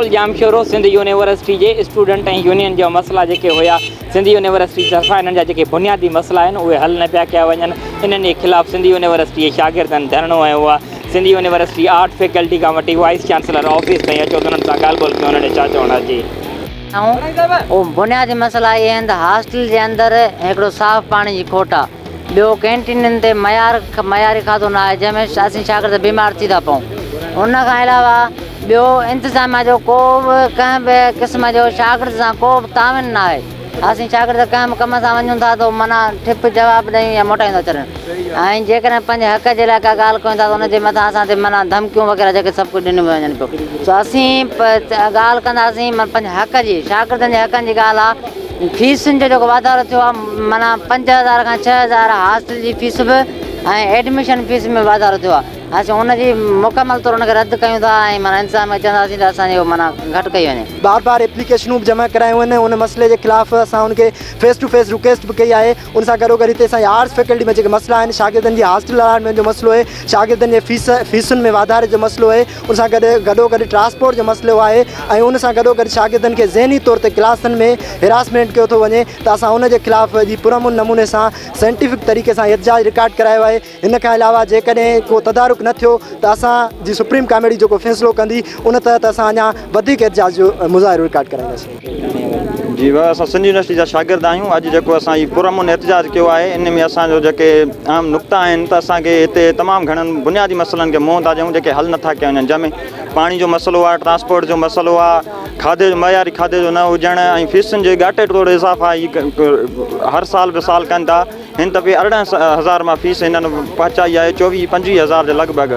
بلڪل ڄامشورو سنڌ يونيورسٽي جي student ۽ union جا مسئلا جيڪي هيا سنڌ يونيورسٽي طرفان انهن جا جيڪي بنيادي مسئلا آهن اهي حل نه پيا ڪيا وڃن انهن جي خلاف سنڌ يونيورسٽي جي شاگردن ڌرڻو هنيو آهي سنڌ يونيورسٽي آرٽ فيڪلٽي کان وٺي وائيس چانسلر آفيس تائين اچو ته انهن سان ڳالهه ٻولهه ڪيون انهن جو ڇا چوڻ آهي جي. اهي بنيادي مسئلا اهي آهن ته هاسٽل جي اندر هڪڙو صاف پاڻي جي کوٽ آهي ٻيو ڪينٽينن تي معيار معياري کاڌو نه آهي جنهن ۾ اسين شاگرد بيمار ٿي ٿا پئون ان کان علاوه ٻيو انتظاميا جو ڪو به ڪنهن به قسم جو شاگرد سان ڪو به تعاون نه آهي اسين شاگرد ڪنهن به ڪم سان وڃون ٿا ته معنيٰ ٺپ جواب ڏيون يا موٽائي ٿا ڇڏن ۽ جيڪڏهن پنهنجي حق جي لاء ڪا ڳالهه ڪيون ٿا ته ان جي مٿان اسان تي معنيٰ ڌمڪيون وغيره جيڪي سڀ ڪجهه ڏنيون وڃن پيو سو اسين ڳالهه ڪنداسين پنهنجي حق جي شاگردن جي حقن جي ڳالهه آهي فيسن جو جيڪو واڌارو ٿيو آهي معنيٰ 5000 کان 6000 هاسٽل جي فيس به ۽ ايڊميشن فيس ۾ واڌارو ٿيو آهي اسين ان جي مڪمل طور ان کي رد ڪيون ٿا ۽ معنيٰ انتظاميه کي چونداسين ته اسان جو معنيٰ گهٽ ڪئي وڃي. بار بار ايپليڪيشنون به جمع ڪرايون آهن ان مسئلي جي خلاف اسان ان کي فيس ٽو فيس رڪويسٽ به ڪئي آهي ان سان گڏو گڏ هتي اسان جي آرٽس فيڪلٽي ۾ جيڪي مسئلا آهن شاگردن جي هاسٽل الاٽمينٽ جو مسئلو آهي شاگردن جي فيس فيسن ۾ واڌاري جو مسئلو آهي ان سان گڏ گڏو گڏ ٽرانسپورٽ جو مسئلو آهي ۽ ان سان گڏو گڏ شاگردن کي ذهني طور تي ڪلاسن ۾ هراسمينٽ ڪيو ٿو وڃي ته اسان ان جي خلاف جي پرامن نموني سان سائنٽيفڪ طريقي سان احتجاج رڪارڊ ڪرايو آهي ان کان علاوه جيڪڏهن ڪو تدارڪ نه ٿيو ته اسان جي سپريم ڪاميٽي جيڪو فيصلو ڪندي ان تحت اسان اڃا وڌيڪ احتجاج جو مظاهرو رڪارڊ ڪرائينداسين. جي ڀاء اسان سنڌ يونيورسٽي جا شاگرد آهيون اڄ جيڪو اسان هي پرامن احتجاج ڪيو آهي ان ۾ اسان جو جيڪي اهم نقطا آهن ته اسان کي هتي تمام گهڻن بنيادي مسئلن کي منهن ٿا ڏيون جيڪي حل نٿا ڪيا وڃن جنهن ۾ پاڻي جو مسئلو آهي ٽرانسپورٽ جو مسئلو آهي کاڌي جو معياري کاڌي جو نه هجڻ ۽ فيسن جي ڳاٽي ٽوڙ اضافا هي هر سال به سال ڪن ٿا هن دفعي 18 هزار مان فيس هنن پهچائي آهي 24 25 هزار جي لڳ ڀڳ.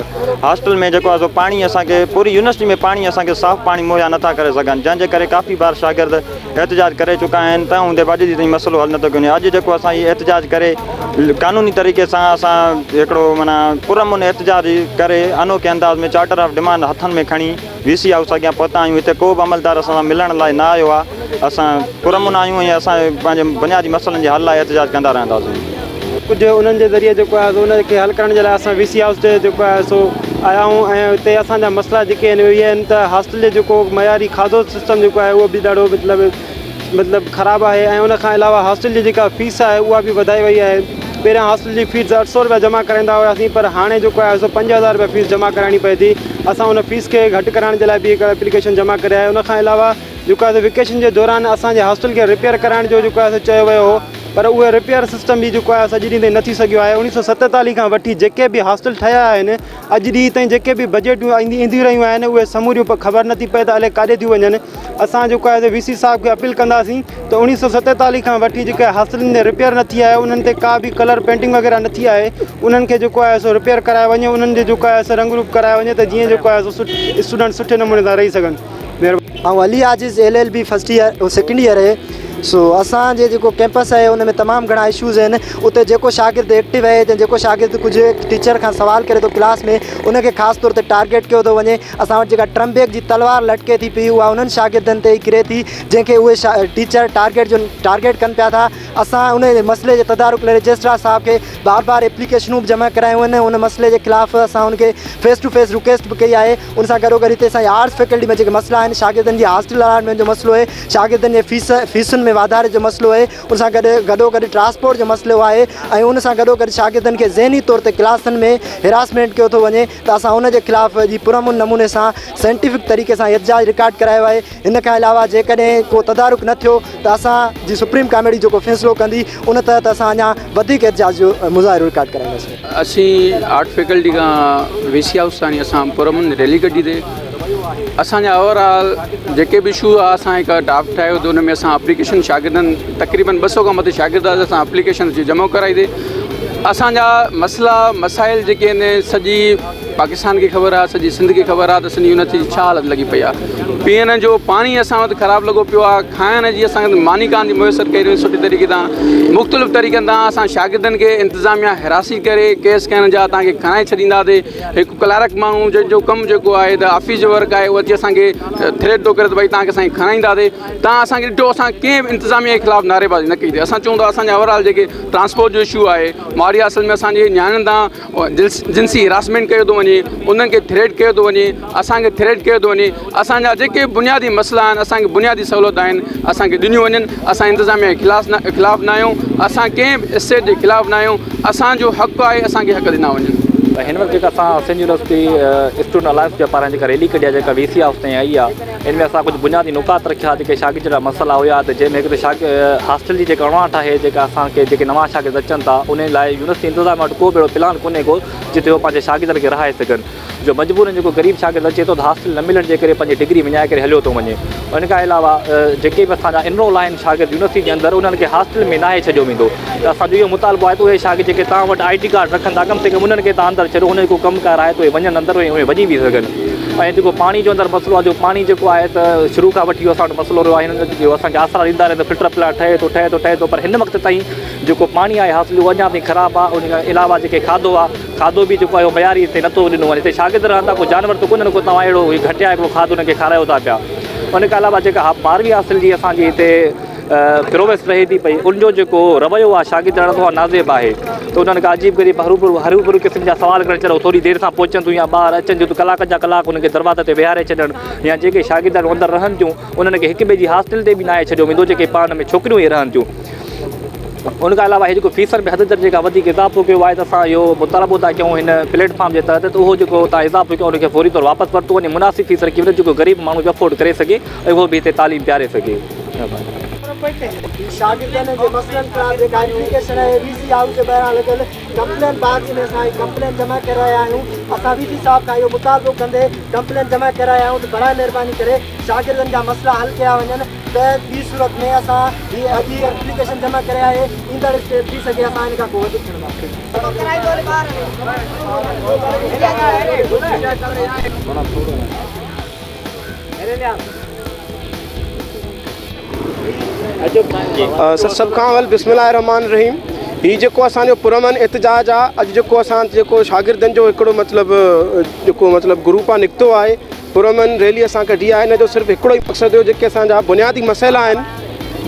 هاسٽل ۾ جيڪو آهي سو پاڻي اسان کي پوري يونيورسٽي ۾ پاڻي اسان کي صاف پاڻي مهيا نٿا ڪري سگهن جنهن جي ڪري ڪافي بار شاگرد احتجاج ڪري چڪا آهن تنهن هوندي به اڄ ڏينهن تائين مسئلو حل نٿو ڪيو وڃي اڄ جيڪو اسان هي احتجاج ڪري قانوني طريقي سان اسان هڪڙو معنيٰ پرامن احتجاج ڪري انوکي انداز ۾ چارٽر آف ڊمانڊ هٿن ۾ کڻي وي سي هائوس اڳيان پهتا آهيون هتي ڪو به عملدار اسان سان ملڻ لاء نه آيو آهي اسان پرامن آهيون ۽ اسان پنهنجي بنيادي مسئلن جي حل لاء احتجاج ڪندا رهنداسين. ڪجهه انهن جي ذريعي جيڪو آهي سو ان کي حل ڪرڻ جي لاء اسان وي سي هائوس تي جيڪو آهي سو آيا آهيون ۽ اتي اسان جا مسئلا جيڪي آهن اهي آهن ته هاسٽل جي جيڪو معياري کاڌو سسٽم جيڪو آهي اهو به ڏاڍو مطلب مطلب خراب آهي ۽ ان کان علاوه هاسٽل جي جيڪا فيس آهي اها به وڌائي وئي آهي پهريان هاسٽل جي فيس اٺ سو روپيا جمع ڪرائيندا هياسين پر هاڻي جيڪو آهي سو 5000 روپيا فيس جمع ڪرائڻي پئي ٿي اسان ان فيس کي گهٽ ڪرائڻ جي لاء به هڪ ايپليڪيشن جمع ڪرائي آهي ان کان علاوه جيڪو آهي سو ويڪيشن جي دوران اسان جي هاسٽل کي رپيئر ڪرائڻ جو جيڪو آهي سو چيو ويو هو پر اهي رپيئر سسٽم به جيڪو آهي سو اڄ ڏينهن تائين نه ٿي سگهيو آهي 1947 کان وٺي جيڪي به هاسٽل ٺهيا آهن اڄ ڏينهن تائين جيڪي به بجيٽون اينديون رهيون آهن اهي سموريون خبر نٿي پئي ته الائي ڪاڏي ٿيون وڃن اسان جيڪو آهي وي سي صاحب کي اپيل ڪنداسين ته 1947 کان وٺي جيڪي هاسٽلن تي رپيئر نه ٿي آهي انهن تي ڪا به ڪلر پينٽنگ وغيره نه ٿي آهي انهن کي جيڪو آهي سو رپيئر ڪرايو وڃي انهن جي جيڪو آهي سو رنگ روپ ڪرايو وڃي ته جيئن جيڪو آهي سو اسٽوڊنٽ سٺي نموني سان رهي سگهن مهرباني. آئون Ali Ajiz L L B first year second year آهي سو اسان جي جيڪو ڪيمپس آهي ان ۾ تمام گهڻا اشوز آهن اتي جيڪو شاگرد ايڪٽو آهي يا جيڪو شاگرد ڪجهه ٽيچر کان سوال ڪري ٿو ڪلاس ۾ ان کي خاص طور تي ٽارگيٽ ڪيو ٿو وڃي اسان وٽ جيڪا ٽرمبيڪ جي تلوار لٽڪي ٿي پئي اها انهن شاگردن تي ئي ڪري ٿي جنهن کي اهي ٽيچر ٽارگيٽ جو ٽارگيٽ ڪن پيا ٿا اسان ان مسئلي جي تدارڪ لاء رجسٽرار صاحب کي بار بار ايپليڪيشنون به جمع ڪرايون آهن ان مسئلي جي خلاف اسان ان کي فيس ٽو فيس رڪويسٽ به ڪئي آهي ان سان گڏو گڏ هتي اسان جي آرٽس فيڪلٽي ۾ جيڪي مسئلا آهن شاگردن جي هاسٽل الاٽمينٽ جو مسئلو آهي شاگردن جي فيس فيسن ۾ واڌاري جو مسئلو آهي ان سان گڏ گڏو گڏ ٽرانسپورٽ جو مسئلو آهي ۽ ان سان گڏو گڏ شاگردن کي ذهني طور تي ڪلاسن ۾ هراسمينٽ ڪيو ٿو وڃي ته اسان ان جي خلاف جي پرامن نموني سان سائنٽيفڪ طريقي سان احتجاج رڪارڊ ڪرايو آهي ان کان علاوه جيڪڏهن ڪو تدارڪ نه ٿيو ته اسان جي سپريم ڪاميٽي جيڪو فيصلو ڪندي ان تحت اسان اڃا وڌيڪ احتجاج جو مظاهرو رڪارڊ ڪرائينداسين. اسين آرٽ فيڪلٽي کان وي سي هائوس تائين اسان پرامن ريلي ڪڍي تي اسان جا اوور آل جيڪي به اشو آ اسان هڪ ڊرافٽ ٺاهيو ته ان ۾ اسان اپليڪيشن شاگردن تقريبن ٻه سو کان مٿي شاگرد اسان اپليڪيشن اچي جمع ڪرائي تي اسان جا مسئلا مسائل جيڪي آهن سڄي پاڪستان کي خبر آ سڄي سنڌ کي خبر آ ته سنڌ يونيورسٽي جي ڇا حالت لڳي پئي آ پيئڻ جو پاڻي اسان وٽ خراب لڳو پيو آ کائڻ جي اسان کي ماني ڪانه ٿي ميسر ڪئي وڃي سٺي طريقي سان مختلف طريقن سان اسان شاگردن کي انتظاميا حراسي ڪري ڪيس ڪرڻ جا تان کي کڻائي ڇڏينداسي هڪ ڪلارڪ ماڻهو جنهن جو ڪم جيڪو آهي ته آفيس جو ورڪ آهي اهو اچي اسان کي ٿريٽ ٿو ڪري ته ڀئي تان کي اسان کڻائينداسي تان اسان کي ڏٺو اسان ڪنهن به انتظاميا جي خلاف نعري بازي نه ڪئي اٿي اسان چون ٿا اسان جا اوور آل جيڪي ٽرانسپورٽ جو اشو آهي ماريا اصل ۾ اسان جي نياڻين تان جنسي هراسمينٽ ڪيو ٿو وڃي. وڃي انهن کي ٿريٽ ڪيو ٿو وڃي اسان کي ٿريٽ ڪيو ٿو وڃي اسان جا جيڪي بنيادي مسئلا آهن اسان کي بنيادي سهولت آهن اسان کي ڏنيون وڃن اسان انتظاميا جي خلاف نه خلاف نه آهيون اسان ڪنهن به اسٽيٽ جي خلاف نه آهيون اسان جو حق آهي اسان کي حق ڏنا وڃن. هن وقت جيڪا اسان سنڌ يونيورسٽي اسٽوڊنٽ الائنس جي پاران جيڪا ريلي ڪڍي آهي جيڪا وي سي آفس تائين آئي آهي ان ۾ اسان ڪجهه بنيادي نقاط رکيا جيڪي شاگرد جا مسئلا هيا ته جنهن ۾ هڪ ته شاگرد هاسٽل جي جيڪا اڻاٺ آهي جيڪا اسان کي جيڪي نوان شاگرد اچن ٿا انهن لاء يونيورسٽي انتظاميا وٽ ڪو به اهڙو پلان ڪونهي ڪو جتي هو پنهنجي شاگردن کي رهائي سگهن جو مجبورن جيڪو غريب شاگرد اچي ٿو ته هاسٽل نه ملڻ جي ڪري پنهنجي ڊگري وڃائي ڪري هليو ٿو وڃي ان کان علاوه جيڪي به اسان جا انرول آهن شاگرد يونيورسٽي جي اندر انهن کي هاسٽل ۾ ناهي ڇڏيو ويندو ته اسان جو اهو مطالبو آهي ته اهي شاگرد جيڪي توهان وٽ I D card رکن ٿا ڪم سي ڪم انهن کي توهان اندر ڇڏيو انهن جو ڪم ڪار آهي ته اهي وڃن اندر ۽ اهي وڃي به سگهن ۽ جيڪو پاڻي جو اندر مسئلو آهي جو پاڻي جيڪو آهي ته شروع کان وٺي اسان وٽ مسئلو رهيو آهي هنن جو اسان کي آسرا ڏيندا رهيا ته فلٽر پلانٽ ٺهي ٿو ٺهي ٿو ٺهي ٿو پر هن وقت تائين جيڪو پاڻي آهي هاسٽل جو اهو اڃا تائين خراب آهي ان کان علاوه جيڪي کاڌو آهي کاڌو به جيڪو آهي اهو معياري هتي نٿو ڏنو وڃي هتي شاگرد رهن ٿا ڪو جانور ته ڪونهن ڪو توهان اهڙو گهٽيا هڪڙو کاڌو انهن کي کارايو ٿا پيا ان کان علاوه جيڪا ٻارهوين هاسٽل جي اسان جي هتي پرويس رهي ٿي پئي ان جو جيڪو رويو آهي شاگردياڻين سان اهو نازيب آهي ته انهن کان عجيب غريب هروڀرو هروڀرو قسم جا سوال ڪرڻ چلو ٿوري دير سان پهچن ٿيون يا ٻاهر اچن ٿيون ته ڪلاڪن جا ڪلاڪ انهن کي دروازي تي ويهاري ڇڏڻ يا جيڪي شاگردياڻيون اندر رهن ٿيون انهن کي هڪ ٻئي جي هاسٽل تي به ناهي ڇڏيو ويندو جيڪي پاڻ ۾ ڇوڪريون ئي رهن ٿيون ان کان علاوه هي جيڪو فيسن ۾ حد درجي کان وڌيڪ اضافو ڪيو آهي ته اسان اهو مطالبو ٿا ڪيون هن پليٽ فارم جي تحت ته اهو جيڪو تان اضافو ڪيو ان کي فوري طور واپس ورتو وڃي مناسب فيس رکي وڃي جيڪو غريب ماڻهو به افورڊ ڪري سگهي ۽ اهو به هتي تعليم پياري سگهي. شاگردن جي مسئلن خلاف جيڪا ايپليڪيشن آهي وي سي هائوس جي ٻاهران لڳل ڪمپلين باڪس ۾ اسان هي ڪمپلين جمع ڪرايا آهيون اسان وي سي صاحب کان اهو مطالبو ڪندي ڪمپلين جمع ڪرايا آهيون ته براء مهرباني ڪري شاگردن جا مسئلا حل ڪيا وڃن ته ٻي صورت ۾ اسان هي اڄ هي ايپليڪيشن جمع ڪري آهي ايندڙ اسٽيپ ٿي سگهي اسان ان کان پوء وڌيڪ کڻنداسين. سر سڀ کان اول بسم الله الرحمٰن الرحيم هي جيڪو اسان جو پرامن احتجاج آ اڄ جيڪو اسان جيڪو شاگردن جو هڪڙو مطلب جيڪو مطلب گروپ آ نڪتو آهي پرامن ريلي اسان ڪڍي آهي ان جو صرف هڪڙو ئي مقصد هيو جيڪي اسان جا بنيادي مسئلا آهن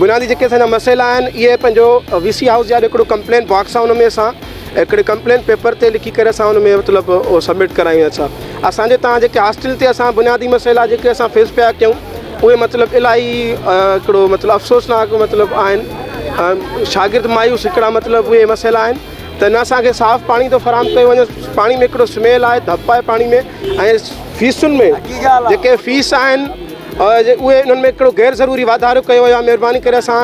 بنيادي جيڪي اسان جا مسئلا آهن اهي پنهنجو وي سي هائوس جي آڏو هڪڙو ڪمپلين باڪس آهي ان ۾ اسان هڪڙي ڪمپلين پيپر تي لکي ڪري اسان ان ۾ مطلب اهو سبمٽ ڪرايون اسان اسان جي تان جيڪي هاسٽل تي اسان بنيادي مسئلا جيڪي اسان فيس پيا ڪيون اهي مطلب الاهي هڪڙو مطلب افسوسناڪ مطلب آهن شاگرد مايوس هڪڙا مطلب اهي مسئلا آهن ته نه اسان کي صاف پاڻي ٿو فراهم ڪيو وڃي پاڻي ۾ هڪڙو سميل آهي ڌپ آهي پاڻي ۾ ۽ فيسن ۾ جيڪي فيس آهن اهي انهن ۾ هڪڙو غير ضروري واڌارو ڪيو ويو آهي مهرباني ڪري اسان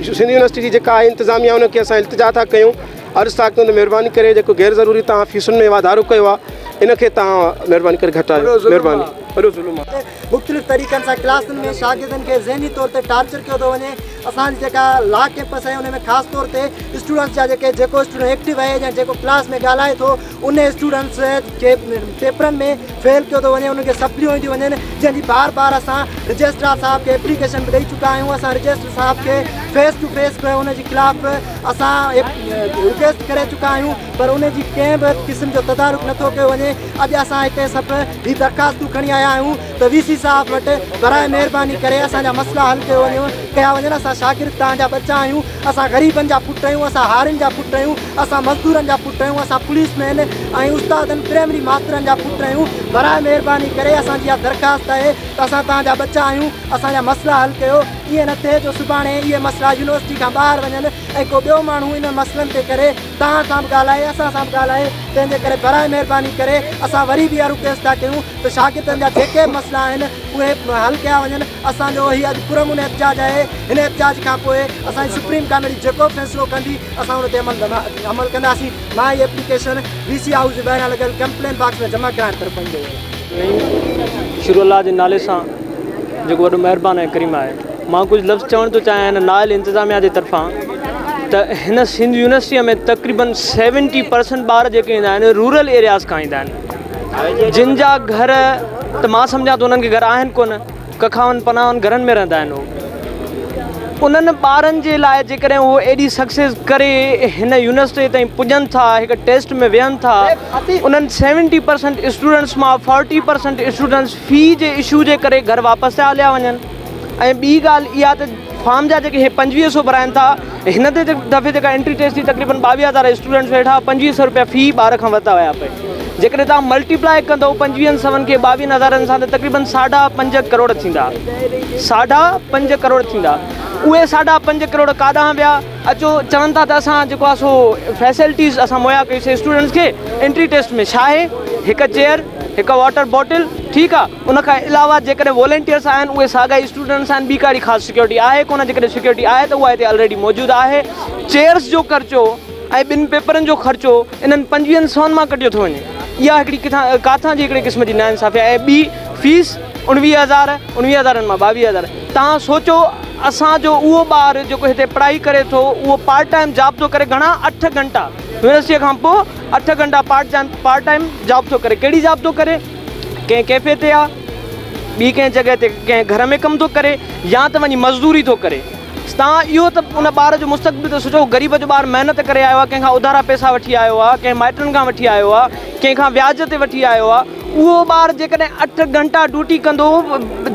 سنڌ يونيورسٽي جي جيڪا آهي انتظاميا ان کي اسان التجا ٿا ڪيون عرض ٿا ڪيون ته مهرباني ڪري جيڪو غير ضروري توهان فيسن ۾ واڌارو ڪيو آهي ان کي توهان مهرباني ڪري گهٽايو مهرباني وڏو ظلم آهي. مختلف طريقن سان ڪلاسن ۾ شاگردن کي ذهني طور تي ٽارچر ڪيو ٿو وڃي اسان جي جيڪا لا ڪيمپس آهي ان ۾ خاص طور تي اسٽوڊنٽس جا جيڪي جيڪو اسٽوڊنٽ ايڪٽو آهي يا جيڪو ڪلاس ۾ ڳالهائي ٿو ان اسٽوڊنٽس کي پيپرن ۾ فيل ڪيو ٿو وڃي انهن کي سپليون اينديون وڃن جنهن جي بار بار اسان رجسٽرار صاحب کي اپليڪيشن به ڏئي چڪا آهيون اسان رجسٽر صاحب کي فيس ٽو فيس به ان جي خلاف اسان رڪويسٽ ڪري چڪا آهيون پر ان جي ڪنهن به قسم جو تدارڪ نٿو ڪيو وڃي اڄ اسان هتي سڀ هي درخواستون کڻي آيا آهيون ته وي سي صاحب وٽ براء مهرباني ڪري اسان جا مسئلا حل ڪيو وڃو ڪيا وڃن اسان شاگرد توهان جا ٻچا آهيون اسان غريبن جا پٽ آهيون اسان هارين جا پٽ آهيون اسان مزدورن جا پٽ آهيون اسان پوليس مين ۽ استادن پرائمري ماسترن جا پٽ آهيون براء مهرباني ڪري اسان جي اها درخواست آهي ته اسان توهان جا ٻچا آهيون اسان جا مسئلا حل ڪيو ائين نه ٿئي جو سڀاڻي اهي مسئلا يونيورسٽي کان ٻاهر وڃن ۽ ڪو ٻيو ماڻهو انهن مسئلن تي ڪري توهان سان به ڳالهائي اسان سان به ڳالهائي تنهن جي ڪري براء مهرباني ڪري اسان وري به اها رڪويسٽ ٿا ڪيون ته شاگردن جا جيڪي به مسئلا آهن اهي حل ڪيا وڃن اسان جو هي اڄ پرامن احتجاج آهي هن احتجاج کان پوء اسان جي سپريم ڪاميٽي جيڪو به فيصلو ڪندي اسان ان تي عمل ڪنداسين مان هي ايپليڪيشن وي سي هائوس جي ٻاهران لڳل ڪمپلين باڪس ۾ جمع ڪرائڻ طرف وڃي رهيو آهيان. شروع الله جي نالي سان جيڪو وڏو مهربان ۽ ڪريم آهي. مان ڪجهه لفظ چوڻ ٿو چاهيان هن نااهل انتظاميا جي طرفان ته هن سنڌ يونيورسٽيء ۾ تقريبن سيونٽي پرسنٽ ٻار جيڪي ايندا آهن رورل ايرياز کان ايندا آهن جن جا گهر ته مان سمجهان ٿو انهن کي گهر آهن ڪونه ڪکاون پناهن گهرن ۾ رهندا آهن هو انهن ٻارن جي لاء جيڪڏهن هو ايڏي سڪسيس ڪري هن يونيورسٽي تائين پڄن ٿا هڪ ٽيسٽ ۾ ويهن ٿا انهن سيونٽي پرسنٽ اسٽوڊنٽس مان فورٽي پرسنٽ اسٽوڊنٽس في جي اشو جي ڪري گهر واپس ٿا هليا وڃن ۽ ٻي ڳالهه اها ته فارم جا جيڪي هي پنجويهه سو ڀرائن ٿا هن دفعي جيڪا انٽري ٽيسٽ ٿي تقريبن ٻاويهه هزار اسٽوڊنٽس ويٺا 2500 روپيا في ٻار کان ورتا ويا پئي جيڪڏهن توهان ملٽيپلائي ڪندو پنجويهن سون کي ٻاويهن هزارن سان ته تقريبن ساڍا پنج ڪروڙ ٿيندا ساڍا پنج ڪروڙ ٿيندا اهي ساڍا پنج ڪروڙ ڪاڏانهن ويا اچو چون ٿا ته اسان جيڪو آهي سو فيسلٽيز اسان مهيا ڪيوسين اسٽوڊنٽس کي انٽري ٽيسٽ ۾ ڇا آهي هڪ چيئر هڪ واٽر بوٽل ٺيڪ آهي ان کان علاوه جيڪڏهن والنٽيئرس آهن اهي ساڳا ئي اسٽوڊنٽس آهن ٻي ڪا اهڙي خاص سيڪيورٽي آهي ڪونه جيڪڏهن سيڪيورٽي آهي ته اها هتي الريڊي موجود آهي چيئرس جو خرچو ۽ ٻن پيپرن جو خرچو انهن پنجويهن سون مان ڪٽيو ٿو وڃي اها هڪڙي ڪٿان ڪاٿان جي هڪڙي قسم جي ناانصافي آهي ۽ ٻي فيس اڻويهه هزار اڻويهه هزارن مان ٻاويهه هزار توهان سوچو اسان جو اهو ٻار جيڪو هتي پڙهائي ڪري ٿو اهو پارٽ ٽائيم جاب ٿو ڪري گهڻا اٺ گهنٽا يونيورسٽيء کان پوء اٺ گهنٽا part time part time job ٿو ڪري ڪهڙي جاب ٿو ڪري ڪنهن ڪيفي تي آ ٻي ڪنهن جڳهه تي ڪنهن گهر ۾ ڪم ٿو ڪري يا ته وڃي مزدوري ٿو ڪري توهان اهو ته ان ٻار جو مستقبل ته سوچو غريب جو ٻار محنت ڪري آيو آهي ڪنهن کان اڌارا پئسا وٺي آيو آهي ڪنهن مائٽن کان وٺي آيو آهي ڪنهن کان وياج تي وٺي آيو آهي اهو ٻار جيڪڏهن اٺ گهنٽا ڊيوٽي ڪندو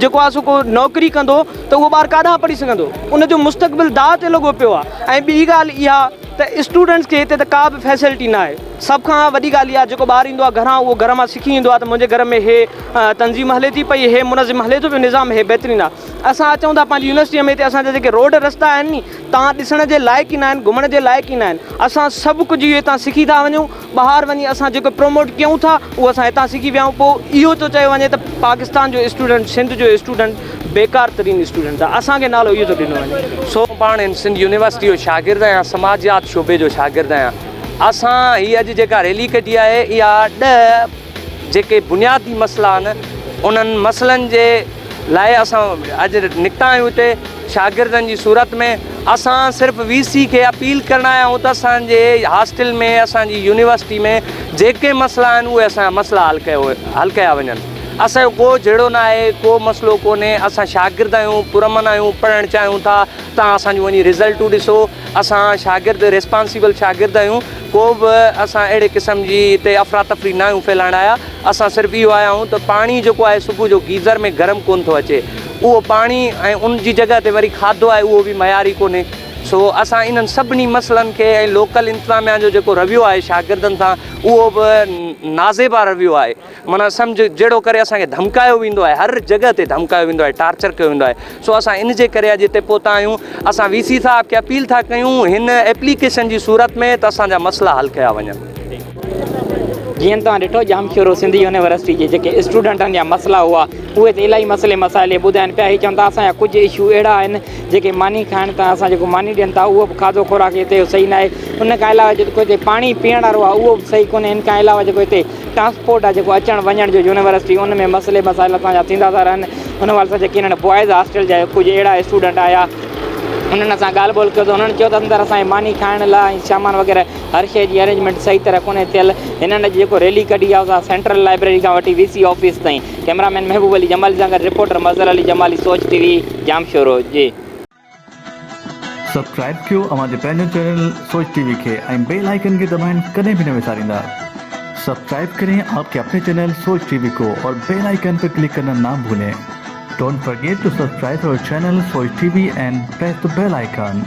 جيڪو آهي سو ڪو نوڪري ڪندو ته اهو ٻار ڪاڏانهن پڙهي سگهندو ان جو مستقبل داء تي لڳو پيو آهي ۽ ٻي ڳالهه اها ته اسٽوڊنٽس کي هتي ته ڪا به فيسلٽي نه آهي سڀ کان وڏي ڳالهه اها جيڪو ٻار ايندو آهي گهران اهو گهر مان سکي ايندو آهي ته منهنجي گهر ۾ هي تنظيم هلي ٿي پئي هي منظم هلي ٿو پيو نظام هي بهترين آهي اسان اچون ٿا پنهنجي يونيورسٽيء ۾ هتي اسان جا جيڪي روڊ رستا آهن ني تان ڏسڻ جي لائق ئي نه آهن گهمڻ جي لائق ئي نه آهن اسان سڀ ڪجهه اهو هتان سکي ٿا وڃون ٻاهر وڃي اسان جيڪو پروموٽ ڪيون ٿا اهو اسان هتان سکي ويا آهيون پوء اهو ٿو چيو وڃي ته پاڪستان جو اسٽوڊنٽ سنڌ جو اسٽوڊنٽ بيڪار ترين اسٽوڊنٽ آهي اسان کي نالو اهو ٿو ڏنو وڃي. سو پاڻ هن سنڌ يونيورسٽي جو شاگرد آهيان سماجيات شعبي جو شاگرد آهيان اسان هي اڄ جيڪا ريلي ڪڍي آهي اها ڏهه جيڪي بنيادي مسئلا آهن انهن مسئلن جي لاء اسان اڄ نڪتا آهيون هتي شاگردن جي صورت ۾ اسان صرف وي سي کي اپيل ڪرڻ آيا آهيون ته اسان جي هاسٽل ۾ اسان جي يونيورسٽي ۾ جيڪي مسئلا آهن اهي اسان جا مسئلا حل ڪيو حل ڪيا وڃن اسان جو ڪو جهيڙو نه آهي ڪو مسئلو ڪونهي اسان شاگرد آهيون پرامن آهيون پڙهڻ چاهيون ٿا تان اسان جون وڃي رزلٽون ڏسو اسان شاگرد ريسپانسيبل شاگرد آهيون ڪو به اسان اهڙي قسم جي هتي افراتفري نه آهيون ڦهلائڻ آيا اسان صرف اهو آيا آهيون ته پاڻي جيڪو آهي صبح جو گيزر ۾ گرم ڪونه ٿو اچي اهو پاڻي ۽ ان جي جڳهه تي وري کاڌو آهي اهو به معياري ڪونهي سو اسان انهن سڀني مسئلن کي ۽ لوڪل انتظاميا جو جيڪو رويو آهي شاگردن سان اهو به نازيبا رويو آهي معنيٰ سمجهه جهڙو ڪري اسان کي ڌمڪايو ويندو آهي هر جڳهه تي ڌمڪايو ويندو آهي ٽارچر ڪيو ويندو آهي سو اسان ان جي ڪري اڄ هتي پهتا آهيون اسان وي سي صاحب کي اپيل ٿا ڪيون هن ايپليڪيشن جي صورت ۾ ته اسان جا مسئلا حل ڪيا وڃن. جيئن توهان ڏٺو ڄامشورو سنڌ يونيورسٽي جي جيڪي اسٽوڊنٽن جا مسئلا هئا اهي ته الاهي مسئلي مسائل اهي ٻڌائن پيا هي چون ٿا اسان جا ڪجهه اشو اهڙا آهن جيڪي ماني کائڻ تان اسان جيڪو ماني ڏين ٿا اهو به کاڌو خوراڪ هتي جو صحيح ناهي ان کان علاوه جيڪو هتي پاڻي پيئڻ وارو آهي اهو به صحيح ڪونهي ان کان علاوه جيڪو هتي ٽرانسپورٽ آهي جيڪو اچڻ وڃڻ جو يونيورسٽي ان ۾ مسئلي مسائل اسان جا ٿيندا ٿا رهن ان حوالي سان جيڪي هنن بوائز هاسٽل جا ڪجهه اهڙا اسٽوڊنٽ آيا انهن اسان ڳالهه ٻولهه ڪيو ته انهن چيو ته اندر اسان جي ماني کائڻ لاء ۽ سامان وغيره هر شيء جي ارينجمينٽ صحيح طرح ڪونهي ٿيل هنن اڄ جيڪو ريلي ڪڍي آهي اها سينٽرل لائبريري کان وٺي وي سي آفيس تائين ڪئميرا مين محبوب علي جمالي سان گڏ رپورٽر مظهر علي جمالي سوچ ٽي وي ڄامشورو جي. سبسڪرائب ڪيو اوهان جي پنهنجو چينل سوچ ٽي وي کي ۽ بيل آئيڪن کي دٻائڻ ڪڏهن به نه وساريندا. سبسڪرائب ڪرين آپ ڪي اپني چينل سوچ ٽي وي ڪو اور بيل آئيڪن پر ڪلڪ ڪرنا نا ڀولين. Don't forget to subscribe our channel Soch T V and press the bell icon.